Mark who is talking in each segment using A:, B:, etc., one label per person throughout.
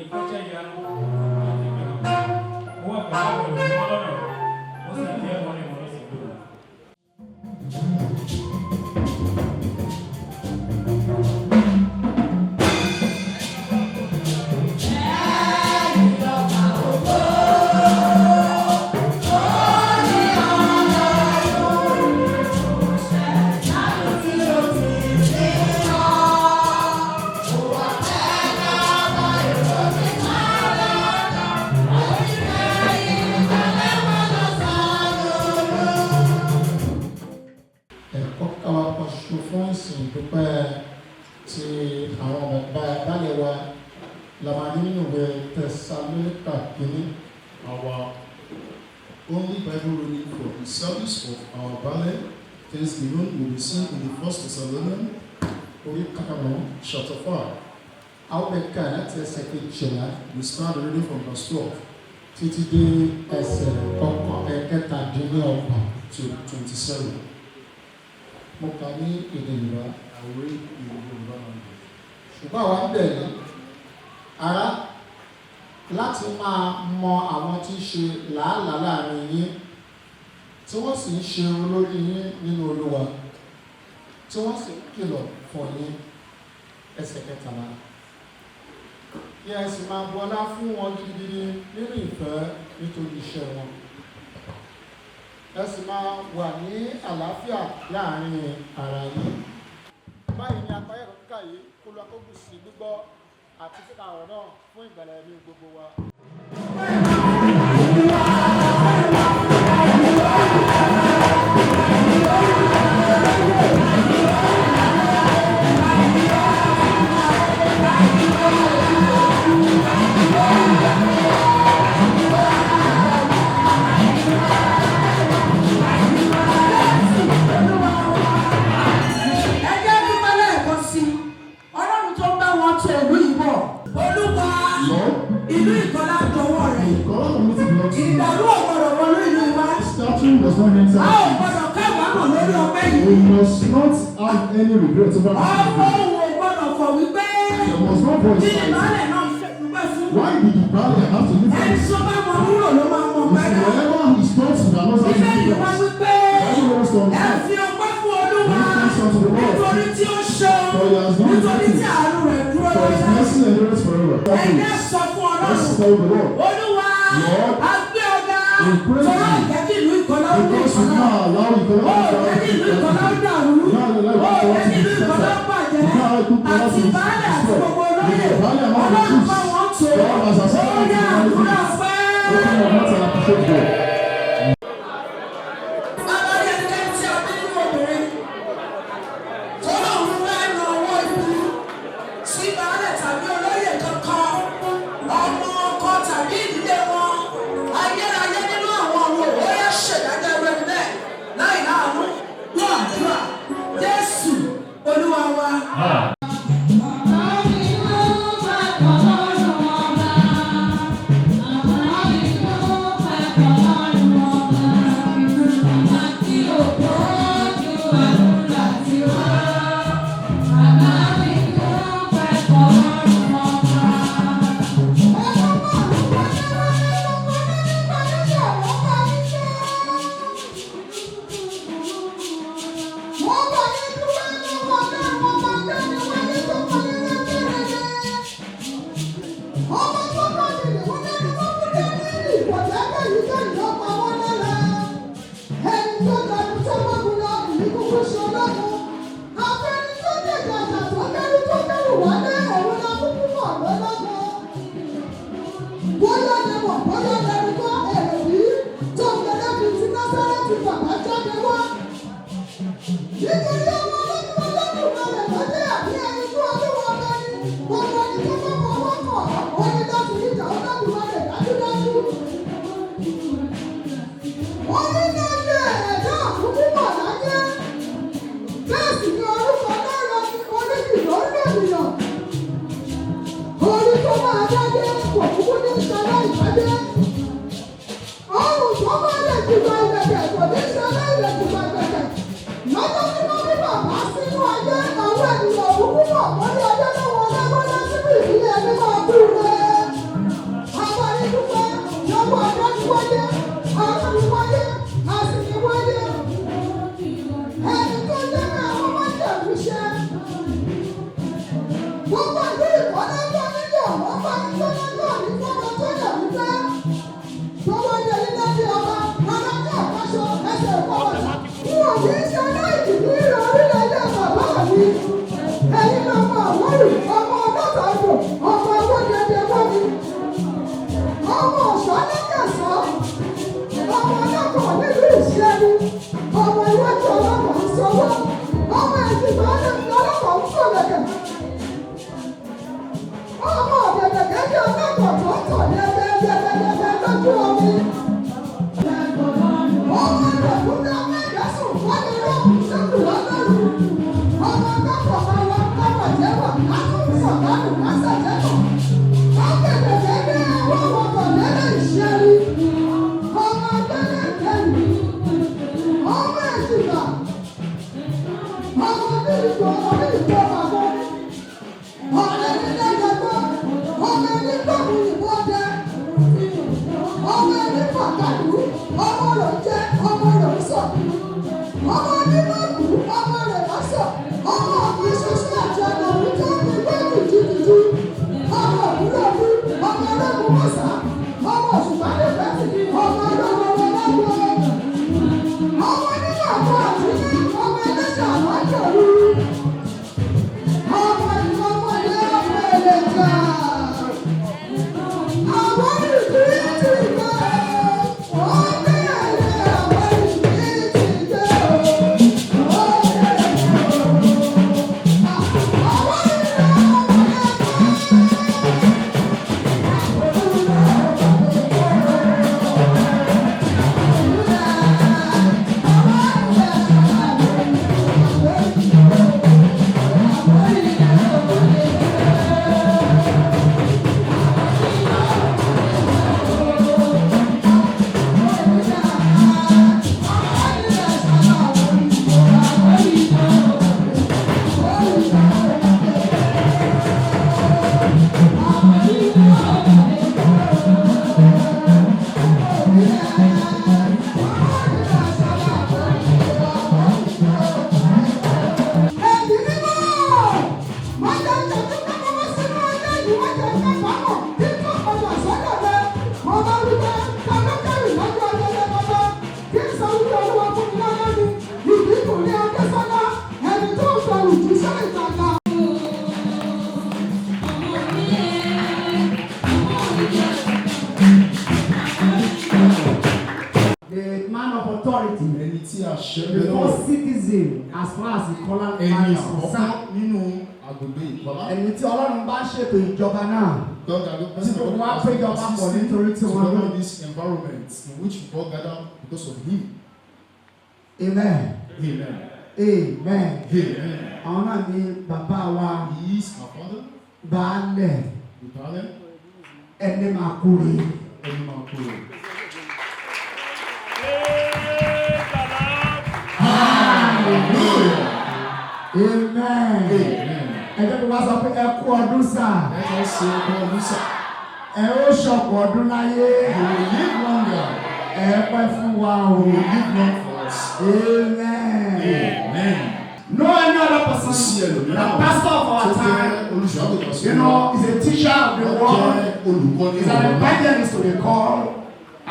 A: Fẹ́ iṣẹ́ ìyanu láti fi hàn. Ó wà pẹ̀lú àwọn olùkọ́ lọ́nà, ó sì jẹ́ ìmọ́lẹ̀ wọn lọ́sàn-án gbogbo.
B: Ẹ̀kọ́ káwa kan ṣoṣo fún ìsìn ìdúpẹ́ ti àwọn bàbá baálẹ̀ wa la máa rí nínú ìwé Tẹsalóníkà kìíní.
C: Our only Bible reading for the service of our Baale Thanksgiving will be seen in the First Thessalonians
B: orí karùn-ún,
C: chapter 5.
B: A ó bẹ̀ kà láti ẹsẹ̀ 12
C: We start the reading from verse 12
B: títí dé ẹsẹ̀ kọkàn 27.
C: to 27.
B: Mo kà ní èdè Yorùbá.
C: I will read in Yoruba language.
B: Ṣùgbọ́n àwa ń bẹ̀ yín, ará, láti máa mọ àwọn tí ń ṣe làálàá láàrin yín, tí wọ́n sì ń ṣe olórí yín nínú Olúwa, tí wọ́n sì ń kìlọ̀ fún yín. Ẹsẹ̀ 13, kí ẹ sì máa bu ọlá fún wọn gidigidi nínú ìfẹ́ nítorí iṣẹ́ wọn. Ẹ sì máa wà ní àlàáfíà láàrin ara yín. Báyìí ni apá ẹ̀kọ́ kíkà yìí. Kó lọ kó bù sí gbígbọ́ àti kíkà ọ̀rọ̀ náà fún ìgbàlà ẹ̀mí gbogbo wa.
D: Ẹ jẹ́ dúpẹ́ lẹ́ẹ̀kan sí i. Ọlọ́run tó ń bá wọn tó ìlú yìí bọ̀. Olúwa,
C: Lord,
D: ìlú Ìkọlá dọwọ́ rẹ̀.
C: the Ikola community belongs to you.
D: Ìdàrú ò gbọdọ̀ wọnú ìlú wa.
C: Statue does not enter.
D: A ò gbọdọ̀ kábàámọ̀ lórí ọpẹ́
C: We
D: yìí.
C: must not have any regret over
D: Ọmọ
C: this.
D: òun ò gbọdọ̀ fọ̀ wípé
C: There must no voice.
D: kí ni baálẹ̀ náà ń ṣe dúpẹ́ fún.
C: Why did the Baale have to live
D: Ẹni
C: this?
D: tó bá mọ rúrò ló máa mọ
C: It's
D: pẹ́ẹ́dá.
C: wherever he stops that knows how to
D: Bíbélì
C: do
D: wá
C: that.
D: wípé
C: Bible wants to
D: ẹ
C: understand.
D: fi ọpẹ́ fún Olúwa
C: Give thanks unto the Lord.
D: nítorí tí ó ṣeun,
C: For he has done
D: nítorí tí
C: great
D: àánú rẹ̀ dúró
C: For his
D: lọ́lá.
C: mercy endures forever.
D: Ẹ jẹ́ sọ fún
C: Let's
D: Ọlọ́run.
C: tell the Lord.
D: Olúwa,
C: Lord,
D: a gbé ọ ga,
C: we praise
D: tọ́lá
C: you.
D: jẹ́ kí ìlú Ìkọlá ó dé
C: Because you
D: Ìkọlá.
C: now allow Ikola
D: Ó jẹ́ kí ìlú Ìkọlá ó dàrú. Ó jẹ́ kí ìlú Ìkọlá ó bàjẹ́. Àti baálẹ̀ àti gbogbo olóyè. Ọlọ́run bá wọn tó. Ó ní àdúrà pẹ́.
C: Open your mouth and appreciate God.
D: Bàbá rí ẹnikẹ́ni tí a bí nínú obìnrin tó lóun fẹ́ na ọwọ́ ibi sí baálẹ̀ tàbí olóyè kankan, ọmọ ọkọ tàbí ìdílé wọn, ayérayé nínú àwọn ọ̀run, ó yẹ ṣèdájọ́ ẹrú ẹni bẹ́ẹ̀ láì láàánú. Gbọ́ àdúrà, Jésù Olúwa wa.
E: Wọ́n bá yín dúpẹ́ lọ́wọ́ Ọlọ́run ọba dání wáyé tó kọ́lé lẹ́gbẹ̀rẹ̀. Ọba tó bá dìde wọ́n lẹ́nu tó kú Dáníẹ́lì ìpọ̀jẹ́kẹ́ yìí tó ìlú pa wọ́n lára. Ẹni tó dàbí tó gbógun lọ ìlú kúkú ṣe ọlọ́run. Afẹ́ni tó dẹ̀jà àjà tó kẹ́rù wálé òun la kúkú mọ̀ lọ́lọ́gbọ́n. Bóyá ni mọ̀, bóyá lẹnu kọ́ èrè bí tó ń gẹ́gẹ́ fi ti Násárẹ́tì bàbá jáde wá. Nítorí ọmọ ọlọ́run Olódùmarè ló jẹ́ àbí ẹni tó Olúwa ọba ni. Gbogbo ẹni tó bá fọwọ́ kàn ó ní láti ríjà Olódùmarè dájúdájú. Ó ní lóye ẹ̀dá àkúkú mọ̀ láyé. Bẹ́ẹ̀ sì ni orúkọ lọ́rọ̀ ní oríkì ló ń lòdìyàn. Orí tó máa dádé kò kúkú ní sọlá ìbádé. Ọrùn tó máa lè jùlọ ìlẹ̀kẹ̀ kò ní sọlá ìlẹ̀kùbà ìlẹ̀kẹ̀. Lọ́jọ́ tí wọ́n bí bàbá sínú ayé, àwọn ènìyàn òkúkú mọ̀ wọ́n ní ọjọ́ náà wọn lágbọ́dá sínú ìdílé ẹni máa kú rẹ̀.
F: man of authority,
C: Ẹni tí àṣẹ
F: the
C: bẹ lọ́wọ́.
F: first citizen as far as Ìkọlá
C: Ẹni
F: land is
C: àkọ́kọ́
F: concerned.
C: nínú agbègbè Ìkọlá.
F: Ẹni tí Ọlọ́run bá ṣètò ìjọba náà.
C: God that the
F: Tí gbogbo wa péjọ papọ̀ nítorí tí
C: to
F: wọ́n
C: govern
F: lò.
C: this environment in which we all gather because of him.
F: Amen.
C: Amen.
F: Amen.
C: Amen.
F: Àwọn náà ni bàbá wa
C: He is our father,
F: baálẹ̀
C: the Baálẹ̀
F: ẹni máa kúre.
C: Enimakure.
F: Amen.
C: Amen.
F: Ẹ jẹ́ kí wọ́n sọ pé ẹ kú ọdún sà.
C: Let us say God Musa.
F: Ẹ ó ṣọ̀pọ̀ ọdún láyé.
C: You will live longer.
F: Ẹ pẹ́ fún wa o.
C: You will live long for us.
F: Amen.
C: Amen.
F: No any other
C: Kò
F: person,
C: sí
F: the
C: ẹlòmíràn
F: pastor of
C: tó
F: our
C: jẹ́
F: time,
C: olùṣọ́àgùtàn sí
F: you know, is a teacher of the
C: Ó
F: world.
C: jẹ́ olùkọ́ni
F: He's an
C: ọ̀rọ̀ náà.
F: evangelist to the call,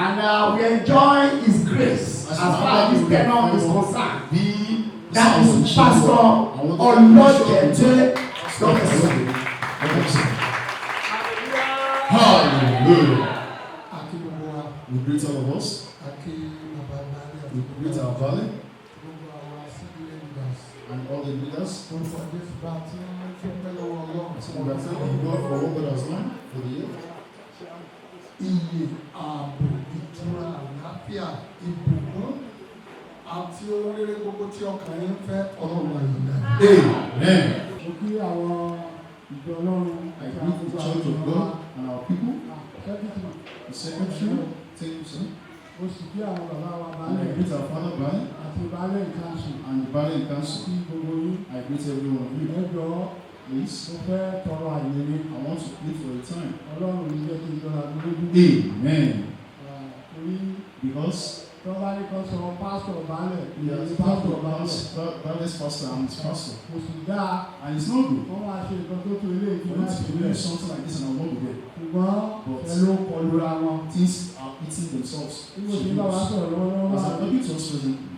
F: and we enjoy his grace as far as this tenure is concerned.
C: Bí
F: That is Pastor Olojete Dobson.
C: Hallelujah.
B: A kí gbogbo wa,
C: We greet all of us.
B: a kí bàbá baálẹ̀
C: We greet our valley
B: gbogbo àwọn CDA leaders.
C: and all the leaders.
B: Orúkọ Jésù bá a ti ń dúpẹ́ lọ́wọ́ Ọlọ́run
C: So we are thanking God for what God has done for the year.
B: Iye, ààbò, ìtura, àlàáfíà, ìbùkún àti ohun rere gbogbo tí ọkàn yín ń fẹ́ Ọlọ́run àyọ̀dá.
C: Amen.
B: Mo kí àwọn ìjọ Ọlọ́run
C: I greet the church of God and our people,
B: Sẹ́kítì,
C: the secretary. Thank you, sir.
B: mo sì kí àwọn bàbá wa
C: And I
B: baálẹ̀
C: greet our father Baálẹ̀
B: àti baálẹ̀ ìkànsù
C: and the Baálẹ̀ in council.
B: kí gbogbo yín.
C: I greet every one of you.
B: Ẹ jọ̀ọ́,
C: Please,
B: mo fẹ́ tọrọ àyè ni.
C: I want to plead for a time.
B: Ọlọ́run ní jẹ́ kí n jọra mi lójú.
C: Amen.
B: Torí
C: Because
B: tó bá ní kó sọ pásítọ̀ baálẹ̀,
C: we are
B: ìyẹn
C: pásítọ̀
B: pásítọ̀ baálẹ̀.
C: Baálẹ̀'s pastor and his pastor.
B: Kò sì dáa
C: And it's not good.
B: wọ́n máa ṣe nǹkan tó tó ilé
C: For
B: ìtura
C: you to
B: ìpínlẹ̀.
C: do something like this and I will not be there.
B: Ṣùgbọ́n
C: But
B: ẹ ló kọlura wọn.
C: things are eating themselves.
B: Bí mo ṣe bá wa sọ̀rọ̀ lọ́wọ́lọ́wọ́
C: As I'm
B: báyìí,
C: talking to us presently,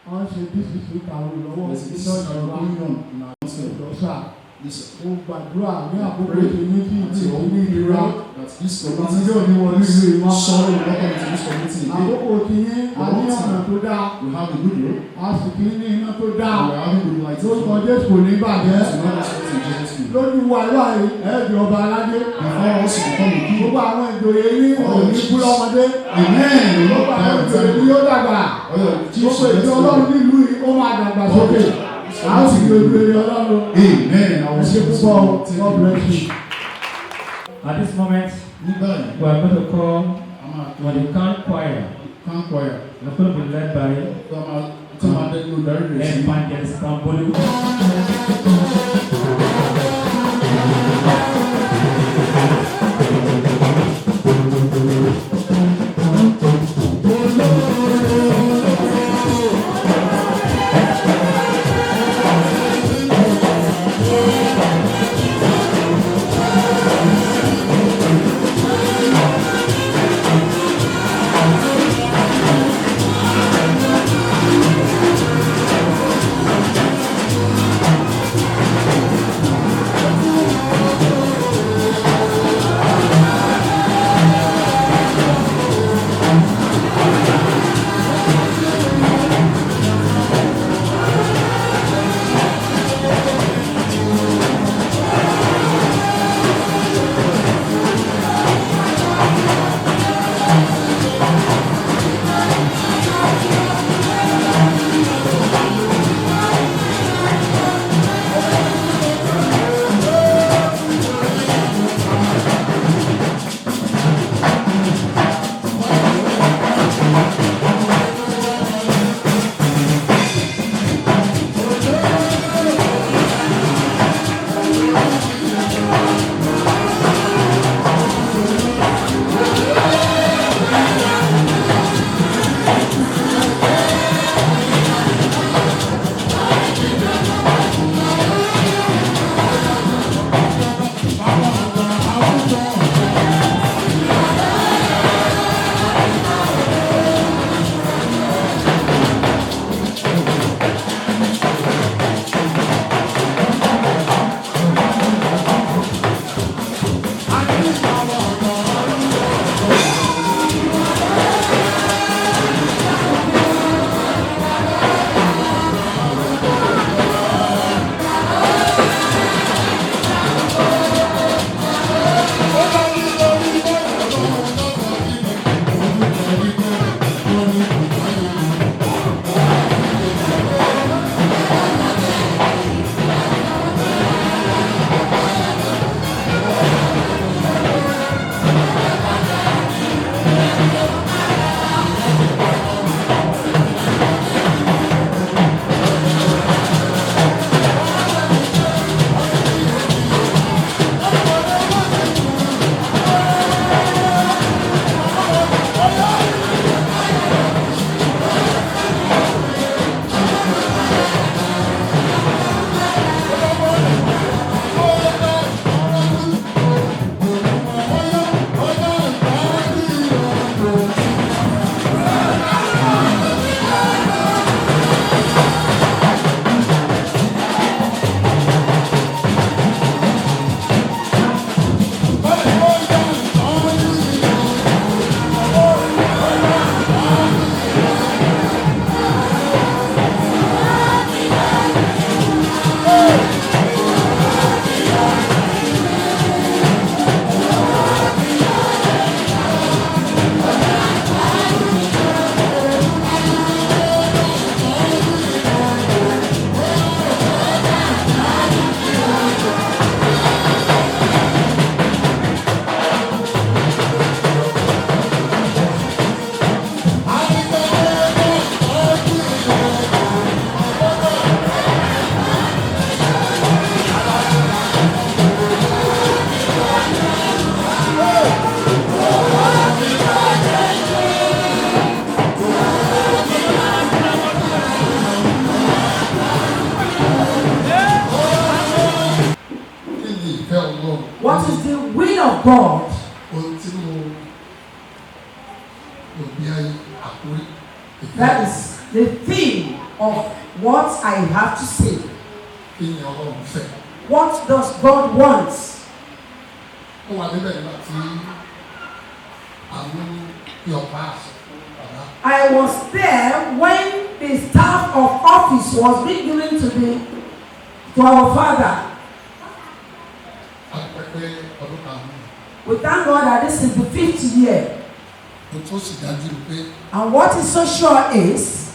B: wọ́n ṣe DCC kàwé lọ́wọ́
C: there's a
B: ní
C: this
B: ṣọ́ọ̀ṣì wa.
C: going on in our council.
B: Ìjọsà,
C: This
B: mo gbàdúrà ní àkókò
C: Pray
B: tí ní kí ìlú
C: until
B: ìlú ní ìlera.
C: that this
B: Ìbànújẹ́ ò
C: community,
B: ní wọlé ìlú yìí mọ́.
C: sorrow will not come into this community again.
B: Àkókò tí yín a ní ọ̀nà tó dáa,
C: We have a good road,
B: a sì kí ní iná tó dáa.
C: and we are having good light.
B: Lórúkọ Jésù kò ní bàjẹ́.
C: To not respect in Jesus' name.
B: Lójú wa báyìí, ẹ̀ẹ́dì ọba aládé.
C: Before us to become a king.
B: Gbogbo àwọn ìjòyè yín ò ní kú lọ́mọdé.
C: Amen. We will
B: Gbogbo
C: not die
B: àwọn
C: on
B: ìjòyè
C: time.
B: yín yóò dàgbà.
C: All your chiefs
B: Gbogbo
C: will
B: ìjọ
C: get
B: Ọlọ́run
C: well.
B: nílùú yìí ó máa dàgbà sókè. A ó sì gbé ojú rere Ọlọ́run.
C: Amen. I
B: Ẹ
C: will
B: ṣé
C: say
B: púpọ̀ o.
C: Thank
B: God
C: you.
B: bless you.
A: At this moment,
C: Ní báyìí,
A: we are going to call
C: a máa
A: on the camp choir.
C: kán choir.
A: It's going to be led by
C: Tó máa dẹ́nu olùdarí rẹ̀ sí.
A: Evangelist Kambolu.
C: Amen.
D: God.
B: Ohun tí mo rò bí ayé àkórí ìfẹ́.
D: That is the theme of what I have to say.
B: Kí ni Ọlọ́run fẹ́?
D: What does God want?
B: Ó wà níbẹ̀ nígbà tí àwọn fi ọ̀pá àṣẹ fún bàbá.
D: I was there when the staff of office was being given to our father.
B: A dúpẹ́ pé ọdún karùn-ún.
D: We thank God that this is the fifth year.
B: Ohun tó sì dájú ni pé
D: And what is so sure is,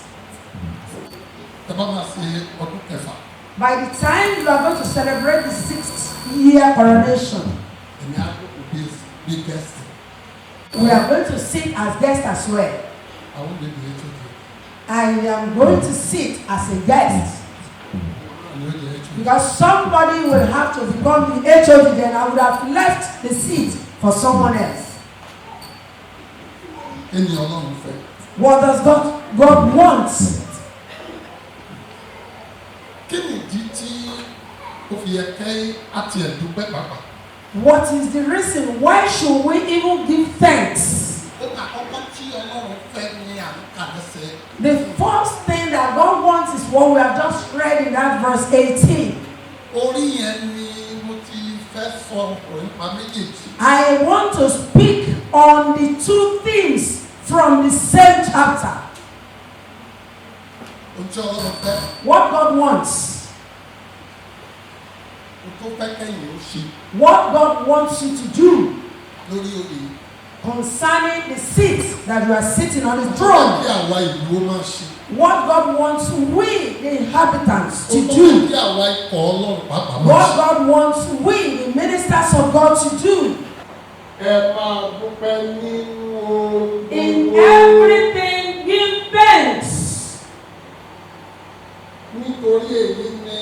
B: tẹ́ bá máa ṣe ọdún kẹfà,
D: by the time you are going to celebrate the sixth year coronation,
B: èmi á jókòó bí guest.
D: we are going to sit as guests as well.
B: Àwọn bèbè yẹn tó di.
D: I am going to sit as a guest
B: Ni ó jẹ́ HOD.
D: because somebody will have to become the HOD. Then I would have left the seat for someone else.
B: Kí ni Ọlọ́run fẹ́?
D: What does God want?
B: Kí ni ìdí tí ó fi yẹ kẹ́ àti ẹ̀dúpẹ́ pàápàá?
D: What is the reason? Why should we even give thanks?
B: Ohun àkọ́kọ́ tí Ọlọ́run fẹ́ ni à ń kà lẹ́sẹ̀.
D: The first thing that God wants is what we have just read in that verse 18.
B: Orí yẹn ni mo ti fẹ́ sọ ọ̀rọ̀ nípa méjèèjì.
D: I want to speak on the two things from the same chapter.
B: Ohun tí Ọlọ́run fẹ́,
D: What God wants.
B: ohun tó fẹ́ kẹ́yìn ó ṣe
D: What God wants you to do
B: lórí oyè yìí.
D: concerning the seat that you are sitting on the
B: Tó fẹ́
D: throne.
B: kí àwa ìlú ó máa ṣe.
D: What God wants we, the inhabitants, to
B: Ohun tó fẹ́
D: do.
B: kí àwa ikọ̀ Ọlọ́run pàápàá máa
D: What
B: ṣe.
D: God wants we, the ministers of God, to do.
B: Ẹ máa dúpẹ́ nínú ohun
D: In
B: gbogbo.
D: everything, give thanks.
B: Nítorí èyí ni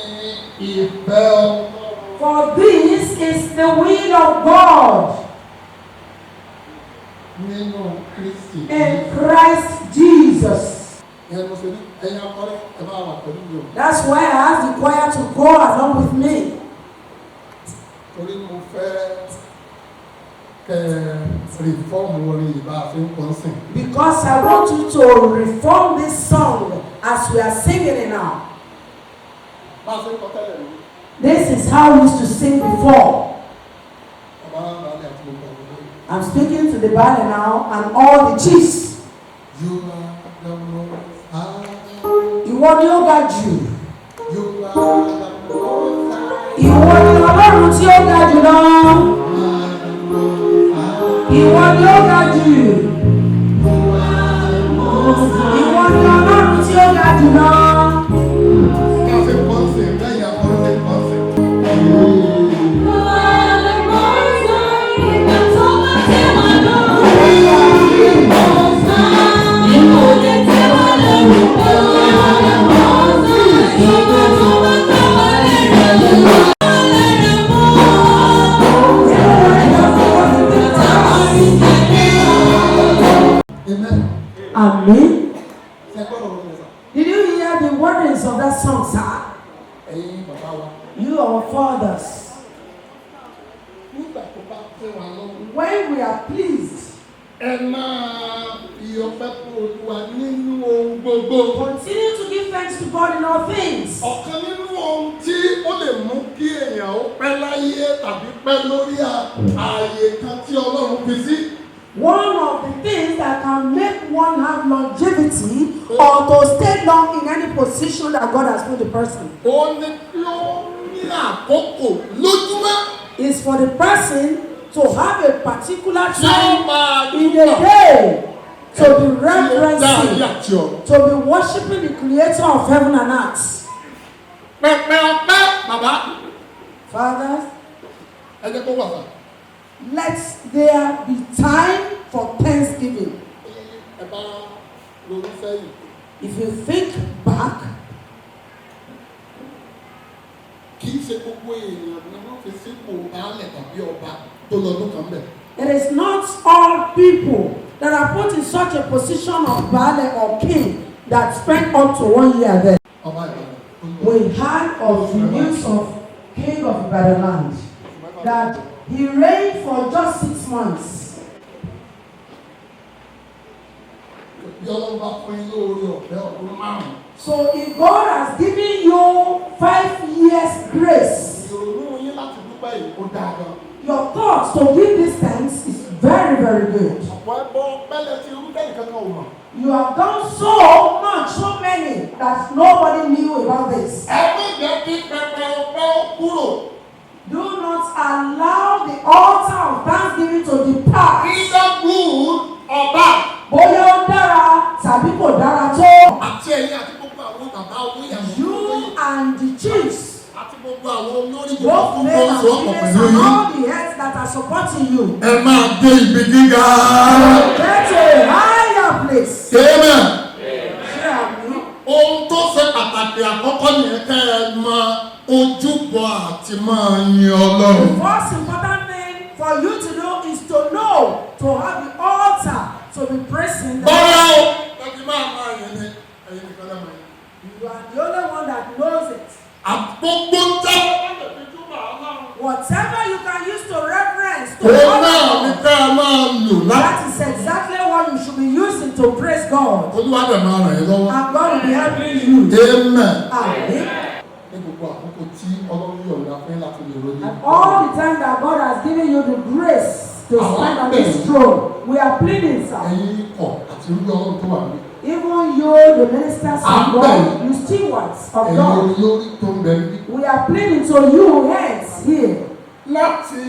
B: ìfẹ́ Ọlọ́run
D: For this is the will of God
B: nínú Kristi.
D: in Christ Jesus.
B: Ìyẹn mo ṣe ní ẹ̀yin akọrin, ẹ máa wà pẹ̀lú mi o.
D: That's why I asked the choir to go along with me.
B: Torí mo fẹ́ kẹ́ reform orin ìbá fi ń kọ́ sìn.
D: Because I want you to reform this song as we are singing it now.
B: Bá a ṣe ń kọ tẹ́lẹ̀ ní
D: This is how we used to sing before.
B: ọba aráàlú àti gbogbo ọ̀gbọ́n lórí.
D: I'm speaking to the band now and all the chiefs.
B: You are the most high.
D: Ìwọ ni ó ga jù.
B: You are the most high.
D: Ìwọ ni Ọlọ́run tí ó ga jù lọ.
B: You are the most high.
D: Ìwọ ni ó ga jù. Ìwọ ni Ọlọ́run tí ó ga jù lọ.
B: Bá a ṣe ń kọ́ sìn lẹ́yìn akọrin ṣe ń kọ́ sìn. Amen.
D: Àmín.
B: Ṣé gbọ́dọ̀ wọ́n mi sà?
D: Did you hear the words of that song, sir?
B: Ẹ̀yin bàbá wa.
D: You, our fathers,
B: Nígbà tó bá tẹ́ wa lọ́rùn.
D: when we are pleased,
B: Ẹ máa fi ọpẹ́ fún Olúwa nínú ohun gbogbo.
D: continue to give thanks to God in all things.
B: Ọ̀kan nínú ohun tí ó lè mú kí èèyàn ó pẹ́ láyé tàbí pẹ́ lórí ààyè kan tí Ọlọ́run fi sí.
D: One of the things that can make one have longevity or to stay long in any position that God has put the person
B: Ó ní kí ó ní àkókò lójúmọ́
D: is for the person to have a particular
B: tí ó
D: time
B: máa
D: in a day to be
B: Tí ó dá ayé
D: reverencing,
B: àti ọ̀run.
D: to be worshiping the creator of heaven and earth.
B: Pẹpẹ ọpẹ́ bàbá,
D: Fathers,
B: ẹ jẹ́ kó wà sà.
D: let there be time for thanksgiving.
B: Ẹ bá ronú sẹ́yìn.
D: If you think back,
B: Kì í ṣe gbogbo èèyàn ni wọ́n fi sípò baálẹ̀ tàbí ọba tó lọ́dún kan bẹ̀.
D: it is not all people that are put in such a position of baale or king that spend up to one year there.
B: Ọba Ìbàdàn tó ń lọ.
D: We heard of the news of King of Ibadan land that He reigned for just 6 months.
B: Bí Ọlọ́run bá fún yín lóore ọ̀fẹ́ ọdún 5.
D: So if God has given you 5 years grace,
B: Ìrònú yín láti dúpẹ́ yìí, ó dáa gan.
D: your thoughts to give this thanks is very, very good.
B: Ọ̀pọ̀ ẹbọ pẹ́lẹ́ ti rú bẹ́ẹ̀ kankan ò mọ̀.
D: You have done so much, so many that nobody knew about this.
B: Ẹ má jẹ́ kí pẹpẹ ọpẹ́ ó kúrò.
D: Do not allow the altar of thanksgiving to depart.
B: Either good or bad.
D: Bóyá ó dára tàbí kò dára tó.
B: Àti ẹ̀yin àti gbogbo àwọn bàbá olóyè, àwọn
D: You
B: olóyè
D: and the chiefs,
B: àti gbogbo àwọn olórí, gbogbo
D: both
B: fún
D: male and
B: gbọ́nsọ̀ ọ̀pọ̀
D: females
B: pẹ̀lú
D: and
B: yín.
D: all the heads that are supporting you.
B: Ẹ máa dé ibi gíga.
D: Get to a higher place.
B: Amen.
D: Ṣé àmín?
B: Ohun tó ṣe pàtàkì àkọ́kọ́ nìyẹn, kẹ́ ẹ mọ ojúbọ àti máa yin Ọlọ́run.
D: The first important thing for you to do is to know to have the altar to be praising the
B: Bọ́lá o, ẹbí máa máa yẹn ni ẹ̀yin nìkan náà máa yẹn.
D: You are the only one that knows it.
B: Àgbogbo ń tẹ́.
D: Whatever you can use to reverence to
B: Òun náà ni
D: honor,
B: ká ẹ máa lò láti.
D: that is exactly what you should be using to praise God.
B: Olúwa dẹ̀ máa ràn yín lọ́wọ́.
D: And God will be helping you.
B: Amen.
D: Amen.
B: Ní gbogbo àkókò tí Ọlọ́run yọ̀ǹda fún yín láti lè ronú.
D: And all the time that God has given you the grace to stand on this throne, we are pleading, sir.
B: Ẹ̀yin ikọ̀ àti irú Ọlọ́run tó wà ní.
D: Even you, the ministers of God, you stewards of
B: Ẹ̀yin
D: God,
B: olórí tó ń bẹ níbí.
D: we are pleading to you heads here
B: Láti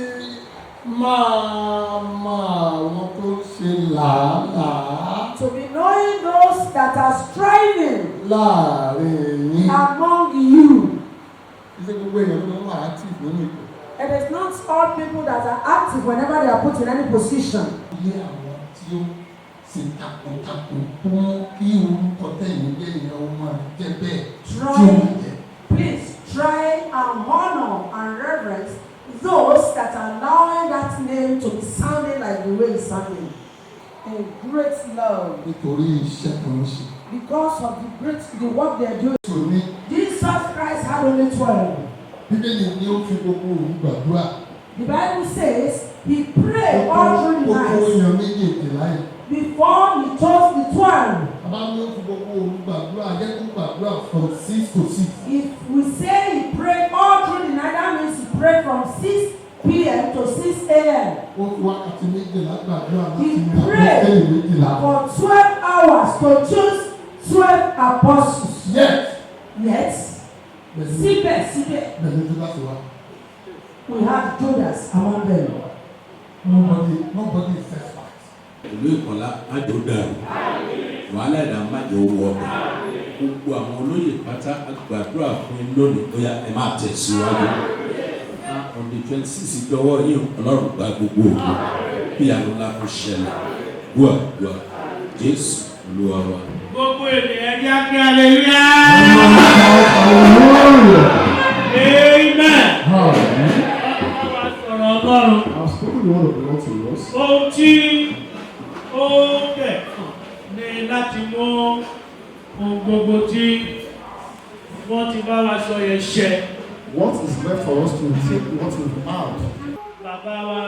B: máa mọ àwọn tó ń ṣe làálàá
D: to be knowing those that are striving
B: láàrin yín.
D: among you.
B: Ṣé gbogbo èèyàn ló ń wà active nínú ipò?
D: It is not all people that are active whenever they are put in any position.
B: Ilé àwọn tí ó ṣe takuntakun tó mú kí orúkọ tẹ̀yìn jẹ́ ìyẹn ó máa jẹ́ bẹ́ẹ̀ tí ó
D: Try,
B: ń jẹ́.
D: please try and honor and reverence those that are allowing that name to be sounding like the way it's sounding. In great love.
B: Nítorí iṣẹ́ tó ń ṣe.
D: Because of the work they are doing.
B: Jésù ní
D: Jesus Christ had only 12.
B: Bíbélì ní ó fi gbogbo òru gbàdúrà.
D: The Bible says he prayed all through the
B: Ó tó
D: night
B: yan 12 yìí.
D: before he chose the 12.
B: Bàbá ní ó fi gbogbo òru gbàdúrà, jẹ́ kó gbàdúrà from 6 to 6.
D: If we say he prayed all through the night, that means he prayed from 6 p.m. to 6 a.m.
B: Ó fi wákàtí 12 gbàdúrà láti
D: He
B: yan
D: prayed
B: àpọ́sítélì 12.
D: for 12 hours to choose 12 apostles.
B: Yes.
D: Yet,
B: Pẹ̀lú
D: síbẹ̀síbẹ̀,
B: pẹ̀lú Judas wa.
D: we have Judas among them.
B: Nobody is expert.
G: Ìlú Ìkọlá, má jẹ́ ó dàrú. Wàhálà ẹ̀dá, má jẹ́ ó wọ ọbẹ̀. Gbogbo àwọn olóyè pátá, a gbàdúrà fún yín lónìí, ó yá, ẹ máa tẹ̀síwájú. On the 26 dọwọ́ yín o. Ọlọ́run gba gbogbo ògo, bí àánú ńlá kó ṣẹlẹ̀. Gbọ́ àdúrà, Jésù Olúwa wa.
A: Gbogbo ènìyàn, jẹ́ kí hallelujah. Amen.
C: Amen.
A: Ọlọ́run wa sọ̀rọ̀ Ọlọ́run.
C: I have spoken the word of the Lord to us.
A: Ohun tí ó bẹ̀ kàn ní láti mú ohun gbogbo tí wọ́n ti bá wa sọ yẹn ṣẹ.
C: What is left for us to take what we've had?
A: Bàbá wa,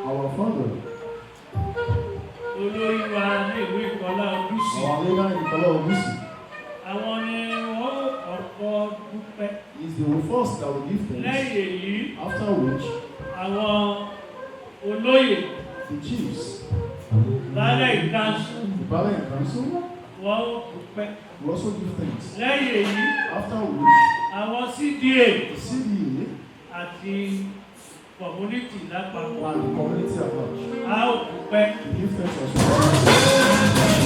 C: Our father,
A: olórí wa ní ìlú Ìkọlá Ògúsì,
C: our leader in Ikola Ogusi,
A: àwọn ni wọ́n kọ́kọ́ dúpẹ́.
C: is the first that will give thanks.
A: Lẹ́yìn èyí,
C: After which,
A: àwọn olóyè,
C: the chiefs,
A: baálẹ̀ ìkánsù,
C: the Baálẹ̀ in council,
A: wọ́n ó dúpẹ́.
C: will also give thanks.
A: Lẹ́yìn èyí,
C: After which,
A: àwọn CDA
C: the CDA
A: àti community lápapọ̀,
C: and the community at large
A: a ó dúpẹ́.
C: will give thanks as well.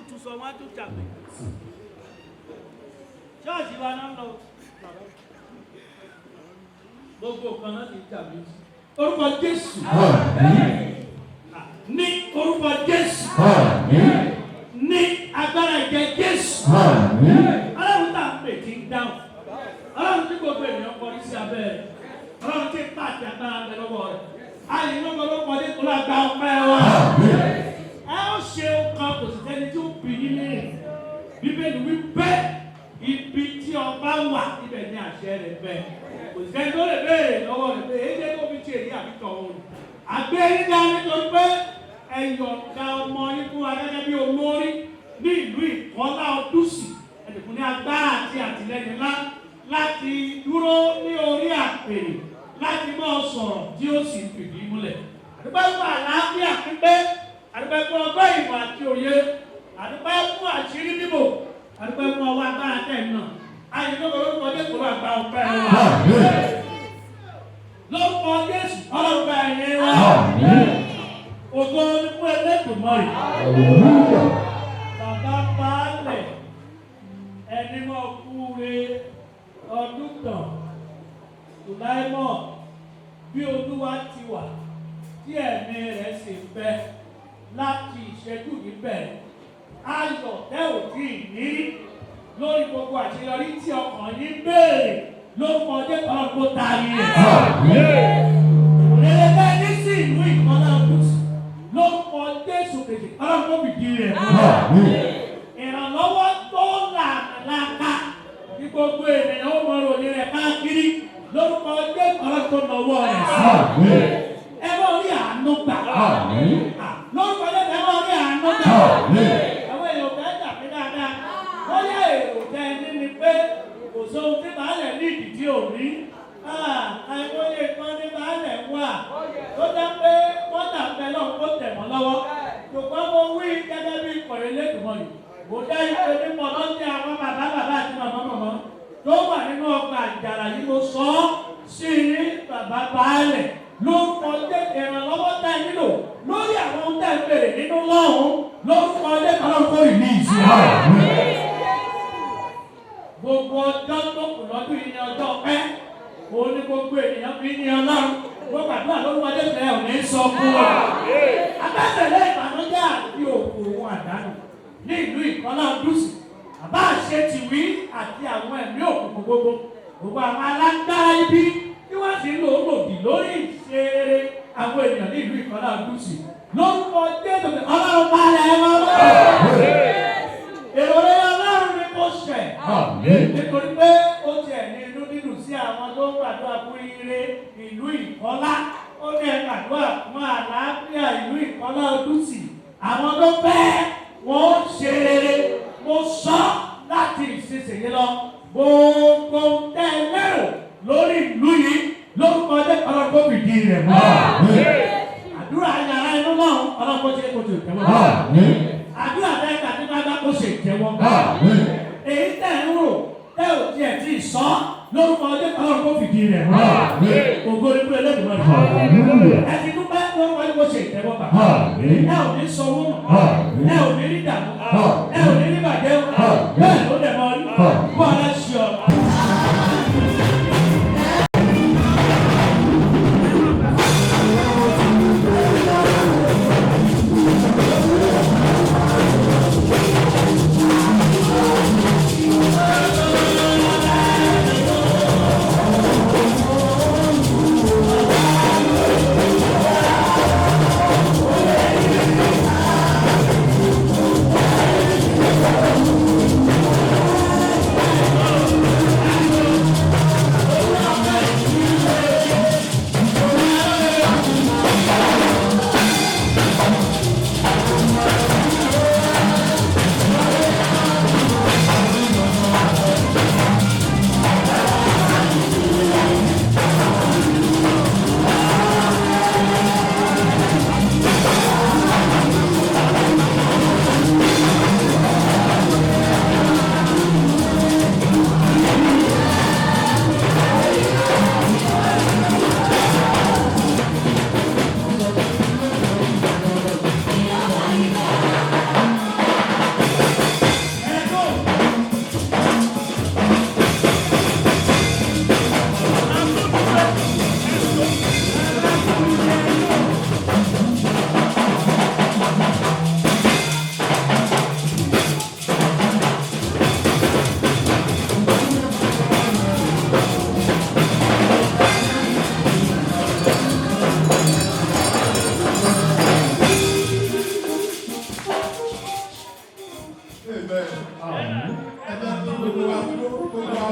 A: tún tún sọ wọ́n á tún jàgbé. Ṣọ́ọ̀ṣì wa náà ń lọ. Gbogbo kan náà ti jàgbé. Orúkọ Jésù. Ní orúkọ Jésù. Ní agbára ìjẹ Jésù. Ọlọ́run tá a pè tí ń dáhùn. Ọlọ́run tí gbogbo ènìyàn kọrí sí abẹ́ rẹ̀. Ọlọ́run tí pàtì agbára ń bẹ lọ́wọ́ rẹ̀. Ayé ló gbọ́ lọ́pọ̀ dé kó lágbá ọpẹ́ wa. Ẹ ó ṣe nǹkan kò sì sẹ́ni tí ó bì í léèrè. Bíbélì wí pé ibi tí ọba wà ibẹ̀ ni àṣẹ rẹ̀ bẹ̀. Kò sí sẹ́ni tó lè béèrè lọ́wọ́ rẹ̀ pé èyí jẹ́ kó fi ṣe èyí àbí tọ̀hún. Àgbẹ̀ yín dá nítorí pé ẹ yọ̀ǹda ọmọ yín fún wa gẹ́gẹ́ bí olórí ní ìlú Ìkọ́lá Ọdúsì. Ẹnìkún ní agbára àti àtìlẹ́yìn ńlá láti dúró ní orí àpèrè láti máa sọ̀rọ̀ tí ó sì fìdí múlẹ̀. Àdúpẹ́ fún àlàáfíà pípé, àdúpẹ́ fún ọgbọ́n ìmọ̀ àti òye, àdúpẹ́ fún àṣírí bíbò, àdúpẹ́ fún ọwọ́ agbára tẹ̀ náà. Ayé ló lórúkọ Jésù ló àgbà ọpẹ́ wa. Lórúkọ Jésù ọlọ́gbà ẹ̀yẹ wa. Ògo ni fún Ẹlẹ́dùmarè. Bàbá Baálẹ̀ ẹni mọ̀ kúre ọdún kan Sùláímọ̀ bí Olúwa ti wà tí ẹ̀mí rẹ̀ sì ń bẹ láti ìṣẹ́jú yìí bẹ̀rẹ̀. Ayọ̀ tẹ́ ò tí ì ní lórí gbogbo àṣeyọrí tí ọkàn yín béèrè ló kọjá ọlọ́run kó taari rẹ̀. Rere bẹ́ẹ̀ ní sí ìlú Ìkọ́lá Ọdúsì ló kọ Jésù kejì ọlọ́run kó fìdí rẹ̀ múlẹ̀. Ìrànlọ́wọ́ tó làmìlaka ní gbogbo ènìyàn ó mọ ìròyìn rẹ̀ káàkiri lórúkọ Jésù ọlọ́run tó nọwọ́ rẹ̀ sí. Ẹ bá rí àánú gbà. Lórúkọ Jésù ẹ bá rí àánú gbà. Àwọn èèyàn fẹ́ dàbí dáadáa. Bóyá èrò tẹ ẹni ni pé kò sóhun tí baálẹ̀ ní ìdí tí ò ní. Àìmọye kan ní baálẹ̀ wà tó jẹ́ pé wọ́n tà ń bẹ lọ́wọ́ kó tẹ̀ wọ́n lọ́wọ́. Ṣùgbọ́n mo wí gẹ́gẹ́ bí ìkọ̀rẹ́ lẹ́dùnmọ́ yìí. Mo dá ìpè nípa lọ́sẹ̀ àwọn bàbá bàbá àti màmá màmá tó wà nínú ọgbà àjàrà yìí mo sọ ọ́ sí bàbá baálẹ̀ lórúkọ jẹ́ ìrànlọ́wọ́ tá ẹ nílò lórí àwọn ohun tá ẹ bèrè nínú lọ́hùn lórúkọ jẹ́ ọlọ́run rìlíìsì. Gbogbo ọjọ́ tó kù lọ́dún yìí ni ọjọ́ ọpẹ́ òun ni gbogbo ènìyàn fi ní ọlọ́run gbogbo àdúrà lórúkọ Jésù ẹ ò ní sọ fún wa. Abẹ́tẹ̀lé ìbànújẹ́ àti òkú òun àdánù ní ìlú Ìkọ́lá Ọdúsì àbá àṣẹ tìwí àti àwọn ẹ̀mí òkùnkùn gbogbo gbogbo àwọn alágbára ibi tí wọ́n sì ń lò ó lòdì lórí ìṣeré àwọn ènìyàn ní ìlú Ìkọ́lá Ọdúsì lórúkọ Jésù ọlọ́run balẹ̀ ẹ máa wá. Èrò rẹ̀ ọlọ́run ni kò ṣẹ̀. Nítorí pé ó tiẹ̀ ní inú dídùn sí àwọn tó ń gbàdúrà fún ire ìlú Ìkọ́lá. Ó ní ẹ gbàdúrà fún àlàáfíà ìlú Ìkọ́lá Ọdúsì. Àwọn tó fẹ́ wọ́n ó ṣe rere. Mo sọ láti ìsinsìnyí lọ. Gbogbo tẹ́ ẹ lérò lórí ìlú yìí lórúkọ jẹ́ ọlọ́run kó fìdí rẹ̀ mọ́. Àdúrà yàrá inú náà ọlọ́run kó ṣe kó ṣe ìtẹ́wọ́. Àdúrà tẹ́ ẹ tí bá kó ṣe ìtẹ́wọ́. Èyí tẹ̀ ń rò tẹ́ ò tiẹ̀ tí ì sọ lórúkọ jẹ́ ọlọ́run kó fìdí rẹ̀ mọ́. Ògo ni fún Ẹlẹ́dùmarè. Ẹ ti dúpẹ́ lórúkọ jẹ́ kó ṣe ìtẹ́wọ́ bà. Ẹ ò ní sọ owó nù. Ẹ ò ní rí dààmú. Ẹ ò ní rí bàjẹ́. Bẹ́ẹ̀ ló dẹ̀ mọ́ rí. Bọ́ ọ lẹ́ ṣe ọ.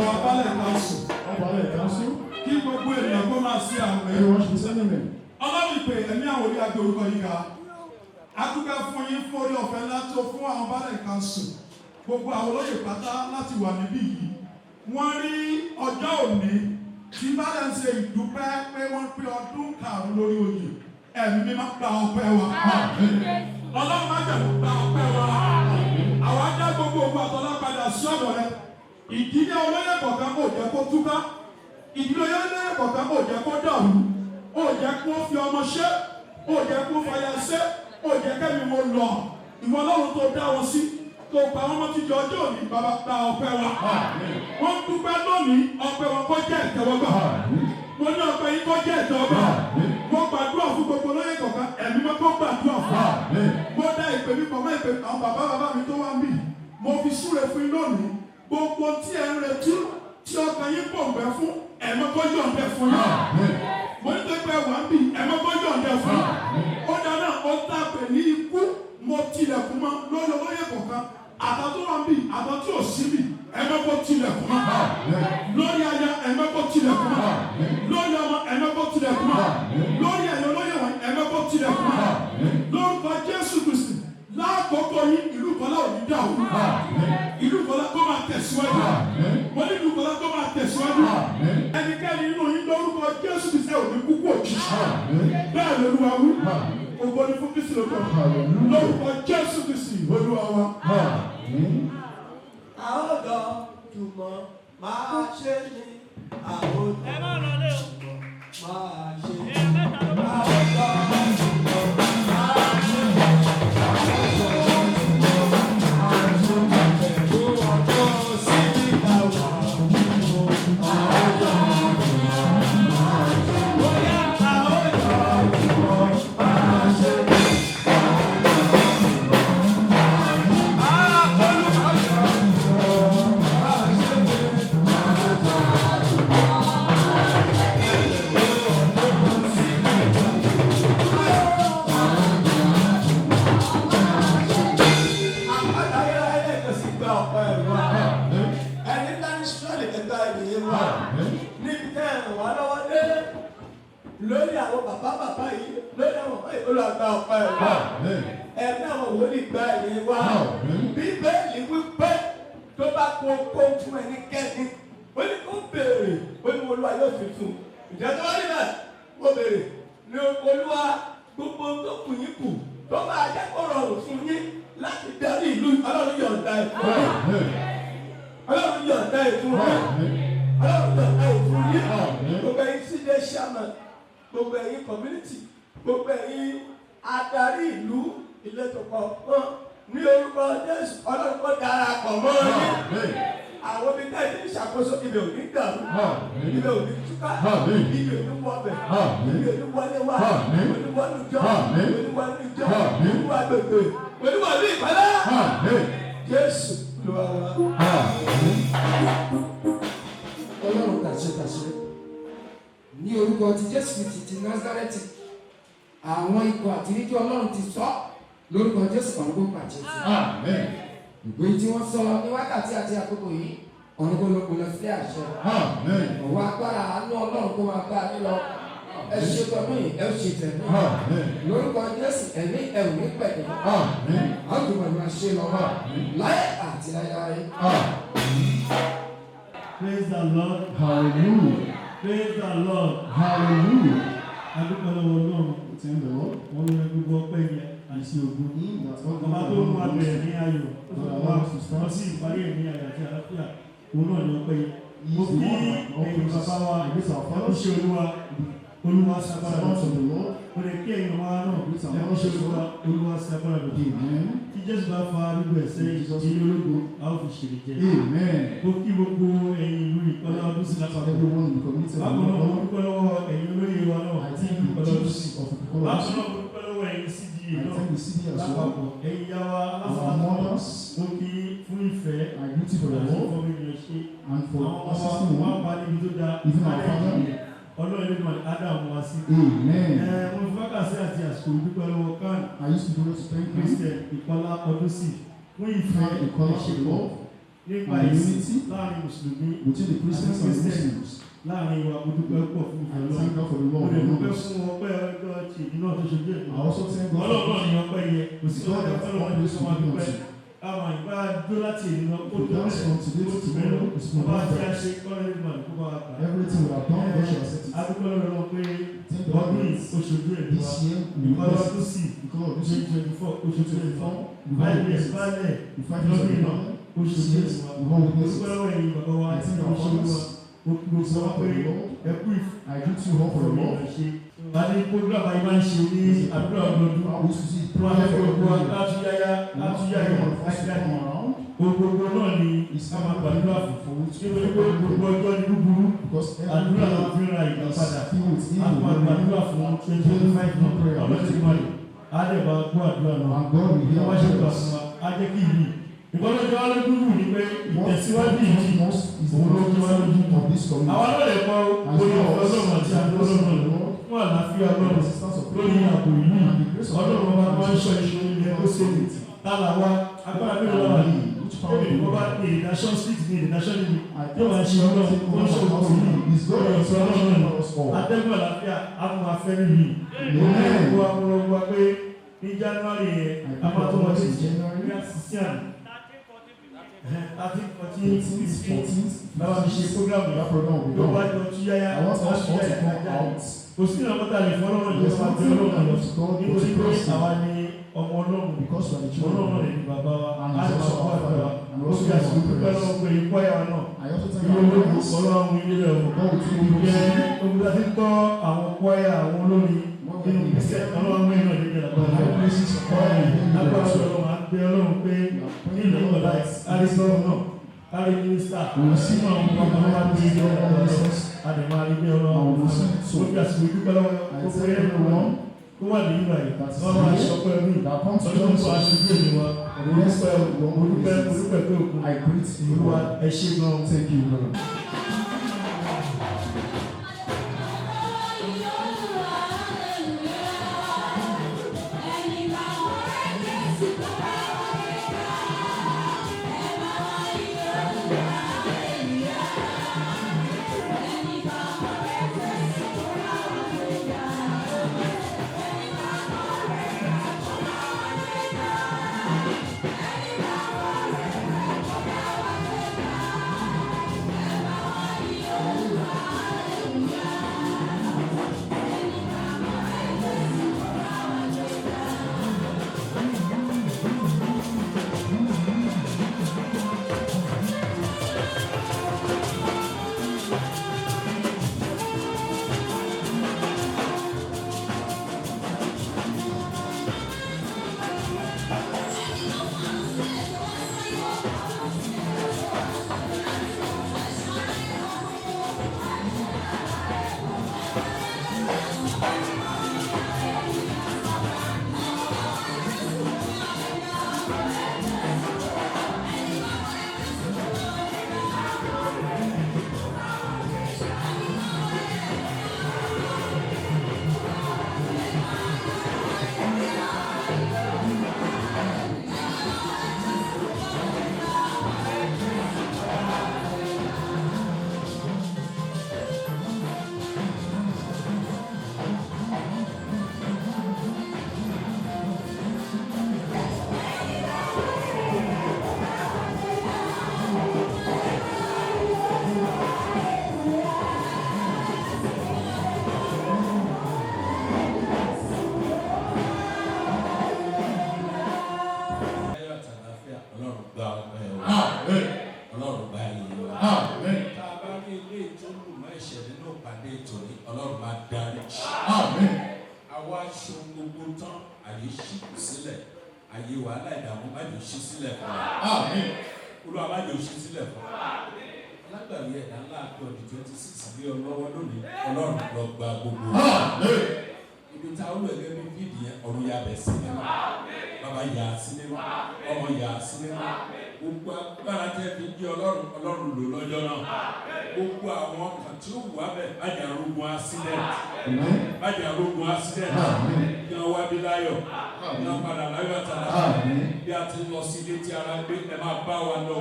H: wa Baálẹ̀ Council.
C: All Baálẹ̀ Council.
H: Kí gbogbo ènìyàn kó máa ṣe àmín.
C: Everyone should be saying amen.
H: Ọlọ́run ìpè ẹ̀mí àwọn orí agbe orúkọ yìí ga. A dúpẹ́ fún yín fún orí ọ̀fẹ́ ńlá tó fún àwọn Baálẹ̀ Council. Gbogbo àwọn olóyè pátá láti wà níbí yìí. Wọ́n rí ọjọ́ òní tí Baálẹ̀ ń ṣe ìdúpẹ́ pé wọ́n pé ọdún karùn-ún lórí oyè. Ẹ̀mí mímọ́ gba ọpẹ́ wa. Ọlọ́run má jẹ̀mú gba ọpẹ́ wa. Àwa dá gbogbo ogun àtọ́lá padà sí ọ̀dọ̀ rẹ. Ìdílé olóyè kọ̀ọ̀kan kò jẹ́ kó túká. Ìdílé olóyè kọ̀ọ̀kan kò jẹ́ kó dàrú. Ó jẹ́ kó fi ọmọ ṣe. Ó jẹ́ kó fàyà ṣe. Ó jẹ́ kẹ́mi wọn lọ. Ìwọ Ọlọ́run tó dá wọn sí. Tó pa wọn mọ́ títí ọjọ́ òní bàbá gba ọpẹ́ wa. Wọ́n dúpẹ́ lónìí ọpẹ́ wọn kó jẹ́ ìtẹ́wọ́gbà. Mo ní ọpẹ́ yín kó jẹ́ ìtẹ́wọ́gbà. Mo gbàdúrà fún gbogbo olóyè kọ̀ọ̀kan ẹ̀mí mọ́ kó gbàdúrà fún wa. Mo dá ìpè mi pọ̀ mọ́ ìpè àwọn bàbá bàbá mi tó wá ń bì. Mo fi súre fún yín lónìí. Gbogbo tí ẹ ń retí tí ọkàn yín pọ̀ ń bẹ fún ẹ̀mí kó yọ̀ǹdẹ̀ fún yín. Mo ní tó pẹ́ wà ń bì ẹ̀mí kó yọ̀ǹdẹ̀ fún yín. Ó dáná ó tàpẹ̀ ní ikú mo tilẹ̀kùn mọ́ lórí olóyè kọ̀ọ̀kan. Àtọ́ tó wà ń bì àtọ́ tí ò sí bì ẹ̀mí kó tilẹ̀kùn mọ́. Lórí aya ẹ̀mí kó tilẹ̀kùn mọ́. Lórí ọmọ ẹ̀mí kó tilẹ̀kùn mọ́. Lórí ẹ̀yọ́ olóyè wọ̀nyí ẹ̀mí kó tilẹ̀kùn mọ́. Lórúkọ Jésù Kristi lákòókò yín ìlú Kọ́lá ò ní dàrú. Ìlú Kọ́lá kó máa tẹ̀síwájú. Mo ní ìlú Kọ́lá kó máa tẹ̀síwájú. Ẹnikẹ́ni nínú yín lórúkọ Jésù Kristi ò ní kúkú òjijì. Bẹ́ẹ̀ lolúwa wí. Ògo ni fún Kristi lóko. Lórúkọ Jésù Kristi Olúwa wa.
I: A ó lọ jùmọ̀ máa ṣe ni a ó lọ jùmọ̀ máa ṣe ni a ó lọ jùmọ̀ máa ṣe ni a ó lọ jùmọ̀ máa ṣe ni pẹ̀lú ọjọ́ síbi táwa a ó lọ jùmọ̀ máa ṣe ni bóyá a ó lọ jùmọ̀ máa ṣe ni a ó lọ jùmọ̀ máa ṣe ni. Ẹni ńlá ní Ísírẹ́lì ẹgbẹ́ ìyẹn wa níbi tẹ́ ẹ̀ ràn wá lọ́wọ́ dé lórí àwọn bàbá bàbá yìí lórí àwọn bàbá yìí olùgbà ọ̀pẹ wa ẹ̀mí àwọn wòlíì gba ìyẹn wa Bíbélì wípé tó bá kó kó fún ẹnikẹ́ni ó ní kó béèrè ó ní Olúwa yóò fi fún un ìjẹ́ tó wá níbẹ̀ ó béèrè ní Olúwa gbogbo tó kù yín kù tó máa jẹ́ kó rọrùn fún yín láti darí ìlú Ọlọ́run yọ̀ǹda ẹ̀ fún yín. Ọlọ́run yọ̀ǹda ẹ̀ fún yín. Ọlọ́run yọ̀ǹda ẹ̀ fún yín. Gbogbo ẹ̀yin sílé ṣàmà, gbogbo ẹ̀yin community, gbogbo ẹ̀yin adarí ìlú ìletò kọ̀ọ̀kan ní orúkọ Jésù Ọlọ́run kó darapọ̀ mọ́ yín. Àwọn ibi tẹ́ ẹ ti ń ṣàkóso ibẹ̀ ò ní dàrú, ibẹ̀ ò ní túká, ibẹ̀ ò ní wọbẹ̀, ibẹ̀ ò ní wọlé wá, ibẹ̀ ò ní wọnú jọ, ibẹ̀ ò ní wọnú jọ, ibẹ̀ ò ní wọ agbègbè, ibẹ̀ ò ní wọlé ìpẹ́lẹ́. Jésù Olúwa wa.
D: Ọlọ́run tàṣetàṣe ní orúkọ ti Jésù Kristi ti Násárẹ́tì àwọn ikọ̀ àtiríjú Ọlọ́run ti sọ lórúkọ Jésù ọ̀run kó pàṣẹ sí ìwé tí wọ́n sọ ní wákàtí àti àkókò yìí ọ̀run kó lóko lọ sí àṣẹ ọwọ́ agbára àánú Ọlọ́run kó máa bá a nílọ ẹ ṣe tọdún yìí ẹ ṣe tẹ̀mí lórúkọ Jésù ẹ̀mí ẹ̀ ò ní pẹ̀lú ọdún máa ṣe lọ láyé àti láyé.
A: Praise the Lord.
C: Hallelujah.
A: Praise the Lord.
C: Hallelujah.
A: Adúpẹ́ lọ́wọ́ Ọlọ́run.
C: Thank the Lord.
A: Wọ́n lọ gbogbo ọpẹ́ yẹn àti ògo.
C: That's what
A: Ọba tó mú wa bẹ̀rẹ̀ ní ayọ̀. Ó sì mú wa lọ sí ìparí ẹ̀ ní ayọ̀ àti àlàáfíà. Òun náà ni ọpẹ́ yẹn. Mo kí ẹ̀yin bàbá wa ẹ̀kú ṣe Olúwa. Olúwa ṣagbára
C: Servants
A: lọ́tọ̀.
C: of the Lord.
A: Mo lè kí ẹ̀yin wa náà ẹ̀kú ṣe Olúwa. Olúwa ṣagbára lọ́tọ̀.
C: Amen.
A: Tí Jésù bá fa arúgbó ẹ̀ sẹ́yìn, ilé ológo, a ó fi ṣèrè jẹ.
C: Amen.
A: Mo kí gbogbo ẹ̀yin ìlú Ìkọ́lá ọdún sí lápapọ̀.
C: Everyone in the community of
A: Bákan náà, mo
C: the Lord.
A: dúpẹ́ lọ́wọ́ ẹ̀yin olóyè wa náà
C: I
A: àti
C: thank
A: ìlú
C: the
A: Ìkọ́lá ọdún
C: chiefs
A: sí.
C: of the Kola.
A: Bákan náà, mo dúpẹ́ lọ́wọ́ ẹ̀yin CDA
C: I
A: náà
C: thank the city as well.
A: lápapọ̀. Ẹ̀yin ìyá wa
C: Our
A: lásán
C: mothers,
A: mo kí fún ìfẹ́
C: I greet you for your
A: àti
C: love
A: fún mi ṣe.
C: and for
A: Àwọn ọmọ wa
C: assisting
A: wọ́n
C: one.
A: pa níbi tó dáa.
C: Even our father.
A: Ọlọ́run ló máa Ádámù wá sí.
C: Amen.
A: Ẹ mo fi wákàtí àti àsìkò dúpẹ́ lọ́wọ́ kan
C: I used to go to thank you
A: Christian Ìkọ́lá ọdún sí fún ìfẹ́
C: for the
A: ìṣepọ̀
C: love
J: Nípa
C: And the
J: ìsìn
C: unity
J: láàrin Mùsùlùmí
C: between the Christians and the Muslims.
J: Láàrin wa, mo dúpẹ́ púpọ̀ fún ìfẹ́
C: I
J: Ọlọ́run.
C: thank God for the
J: Mo
C: love
J: lè
C: of
J: dúpẹ́
C: God.
J: fún ọpẹ́ ọjọ́ ti ìdí náà tó ṣe díẹ̀.
C: I also thank God
J: Ọlọ́run
C: for
J: náà ni ọpẹ́ yẹ. Kò sí
C: God
J: ọjọ́
C: that
J: fẹ́ràn
C: all
J: ọdún
C: praise
J: tó
C: to
J: máa
C: be
J: dúpẹ́.
C: unto.
J: Káwọn ìgbà dúró láti èyí lọ. Ó
C: To
J: tó
C: dance
J: bẹ̀rẹ̀.
C: from today to
J: Ó ti bẹ̀rẹ̀.
C: tomorrow is no
J: Bàbá tí a
C: matter.
J: ṣe kọ́lé nígbà tó bá wa kà.
C: Everything we have done, God shall accept it.
J: A dúpẹ́ lọ́wọ́ Ọlọ́run pé
C: Thank the
J: ọdún
C: Lord
J: yìí
C: that
J: ó ṣojú ẹ̀mí
C: this
J: wa.
C: year we
J: Ìkọlù
C: bless
J: ọdún sí
C: because of this year,
J: 2024 ó ṣojú ẹ̀mí wa.
C: 2024, we
J: Five
C: will
J: years
C: witness it.
J: balẹ̀
C: The 5 years of
J: lọ́dún
C: the
J: náà
C: Lord,
J: ó
C: this
J: ṣojú
C: year,
J: ẹ̀mí wa.
C: we will witness
J: Dúpẹ́
C: it.
J: lọ́wọ́ ẹ̀yin bàbá wa
C: I
J: tí
C: thank
J: ó
C: our
J: ṣe wa.
C: fathers,
J: Mo kí gbogbo wa pé ẹ kú
C: I greet you all for your love.
J: ìfọ̀mọ̀ṣe. A ní program ayé máa ń ṣe ní àdúrà ọdọọdún.
C: I wish to see
J: Wọ́n á
C: prayer
J: fẹ́
C: for
J: gbogbo wa
C: every year.
J: látúnyáyá
C: We want
J: látúnyáyá
C: every one of us to
J: láti
C: come around.
J: Gbogbogbò náà ni
C: It's
J: a máa gbàdúrà fún.
C: for which
J: Nítorí pé gbogbo ọjọ́ ní búburú.
C: Because every
J: Àdúrà la
C: day
J: fi ń ra ìgbà
C: is
J: padà.
C: filled with
J: A
C: evil.
J: máa gbàdúrà fún 2025 náà. Ọlọ́run ti máa lè. Á dẹ̀ bá gbọ́ àdúrà náà.
C: And God will hear
J: Wọ́n
C: our
J: ṣe gbà
C: prayers.
J: fún wa. Á jẹ́ kí ìlú. Ìgbọ́dọ̀jọ́ wa lójú wù ní pé
C: What
J: ìtẹ̀síwájú yìí
C: most is the
J: òun ló jẹ́ wá lójú.
C: of this community.
J: Àwa náà lè kọ́
C: As
J: orí
C: well
J: ọ̀fẹ́
C: as
J: Ọlọ́run àti
C: the
J: àdúrà
C: blessing of
J: Ọlọ́run
C: the Lord,
J: fún àlàáfíà
C: the
J: Ọlọ́run
C: assistance of
J: lórí
C: people,
J: ààbò ìlú
C: and the grace of
J: Ọlọ́run
C: God
J: ọba máa ń ṣọ́ ìṣòro ilẹ̀ ó ṣe lè tálà wá agbára mélòó la wà ní
C: Which power
J: Èmi ni
C: do
J: wọ́n
C: we
J: bá
C: have?
J: ní ìdásọ́ street ní ìdásọ́ níbi
C: I
J: yóò máa ṣe
C: can't
J: Ọlọ́run
C: take
J: ó ń
C: over
J: ṣe
C: our
J: òkú
C: house.
J: yìí
C: It's God
J: ọ̀rọ̀
C: that
J: ìṣọ́ Ọlọ́run
C: is us all.
J: atẹ́gùn àlàáfíà á mú afẹ́ nílùú
C: Amen.
J: ó wá mú lọ́gbà pé ní January yẹn
C: I
J: a máa tó
C: pray
J: wọlé
C: for us in January.
J: ní àṣìṣe 13, 14,
C: 13th,
J: 15
C: 14th,
J: báwa fi ṣe
C: 15th,
J: program yìí
C: that program will be
J: ló bá
C: done.
J: jọ túyáyá
C: I want us all to
J: túyáyá
C: come
J: jáde.
C: out.
J: Kò sí ìrànwọ́ tá a lè fún Ọlọ́run
C: There's
J: ìjọba tí
C: nothing
J: Ọlọ́run lọ
C: that God but
J: nítorí
C: to
J: pé
C: praise Him
J: àwa ni ọmọ Ọlọ́run.
C: Because we are the children
J: Ọlọ́run
C: of
J: náà
C: God.
J: lè ní bàbá wa
C: And
J: á
C: he's
J: sì máa
C: also
J: kó
C: our
J: àdúrà.
C: Father. And we
J: Ó
C: also
J: fi àsìkò
C: have
J: dúpẹ́
C: prayers.
J: lọ́wọ́ pé ikú àyà wa náà
C: I also thank
J: ìlú
C: our
J: ológun
C: parents.
J: Ọlọ́run ilé rẹ̀
C: For God will take
J: jẹ́
C: you
J: ogun láti ń tọ́ àwọn kwaya àwọn olórin nínú ìgbésẹ̀ Ọlọ́run mú iná níbi
C: The
J: àgbà
C: high places of choir will bring you
J: lágbára
C: there.
J: Ọlọ́run á gbé Ọlọ́run pé ní ìlú ọ̀la àrísọ́run náà kárí mínísítà
C: We will see
J: sínú àwọn
C: people
J: ọmọ
C: in
J: wa
C: high
J: ní
C: places,
J: ìlú
C: all
J: ọ̀la
C: ministers.
J: àdèmọ́ àrígbé Ọlọ́run
C: And we will see
J: ó
C: so.
J: fi àsìkò ìdúpẹ́ lọ́wọ́
C: I
J: gbogbo
C: thank
J: ẹ̀rọ
C: everyone
J: tó wà ní ìgbà yìí
C: that is
J: wọ́n máa
C: here,
J: ṣọpẹ́ ọdún
C: that come to
J: ọdún
C: join
J: tó
C: us
J: aṣojú èmi wa
C: for the next
J: mo
C: one
J: dúpẹ́ mo
C: visit.
J: dúpẹ́ pé òkun
C: I greet you
J: Olúwa
C: all.
J: ẹ ṣé gan-an.
C: Thank you very much.
G: Ayọ̀ àti àlàáfíà, Ọlọ́run gba ọpẹ́ wa. Ọlọ́run gba ìyìn wa. Tá a bá rí ilé tó lù mọ́ ẹ̀ṣẹ̀ nínú ìpàdé tòní, Ọlọ́run máa dáríjì. Àwa aṣọ gbogbo tán, àyè ṣí sílẹ̀. Àyè wàhálà ìdààmú má jò ṣí sílẹ̀ fún wa. Olúwa má jò ṣí sílẹ̀ fún wa. Alágbàwí ẹ̀dá ńlá àpè ọdún 26 lé ọ lọ́wọ́ lónìí, Ọlọ́run lọ gba gbogbo. Ibi tá a wúlò ẹgbẹ́ bí fídì yẹn, ọ̀run ya bẹ̀ sí mímọ́. Bàbá yà á sí mímọ́, ọmọ yà á sí mímọ́. Gbogbo agbára tẹ́ fi ń jẹ́ Ọlọ́run, Ọlọ́run lò lọ́jọ́ náà. Gbogbo àwọn kan tí ó wà bẹ̀, má jẹ́ arógun accident. Má jẹ́ arógun accident. Kí wọ́n wá bí láyọ̀, kí wọ́n padà láyọ̀ àtàlà. Bí a ti lọ sí ilé tí ara gbé, ẹ máa bá wa lọ.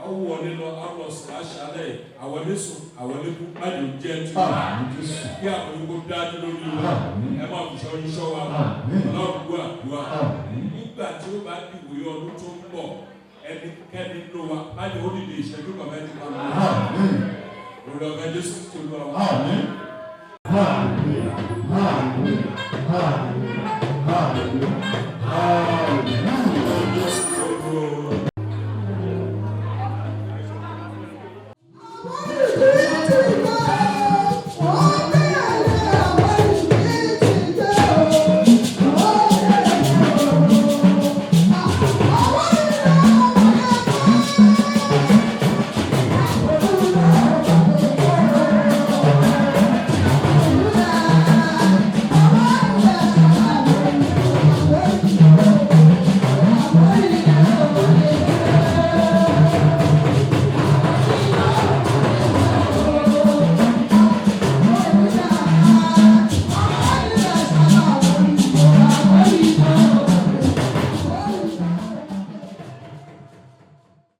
G: A ó wọlé lọ, a lọ sùn láṣálẹ̀, àwọlé sùn, àwọlé kú, má jẹ́ jẹ́ tu. Kí àwọn yòókù dájú lórí wa, ẹ máa fi ṣọ́ yín ṣọ́ wa. Ọlọ́run gbọ́ àdúrà. Nígbà tí ó bá dìwòye ọdún tó ń bọ̀, ẹnikẹ́ni nínú wa, má jẹ́ ó dìde ìṣẹ́jú kan mẹ́ta kan lọ. Lórí ọ̀gá Jésù tó lọ wa.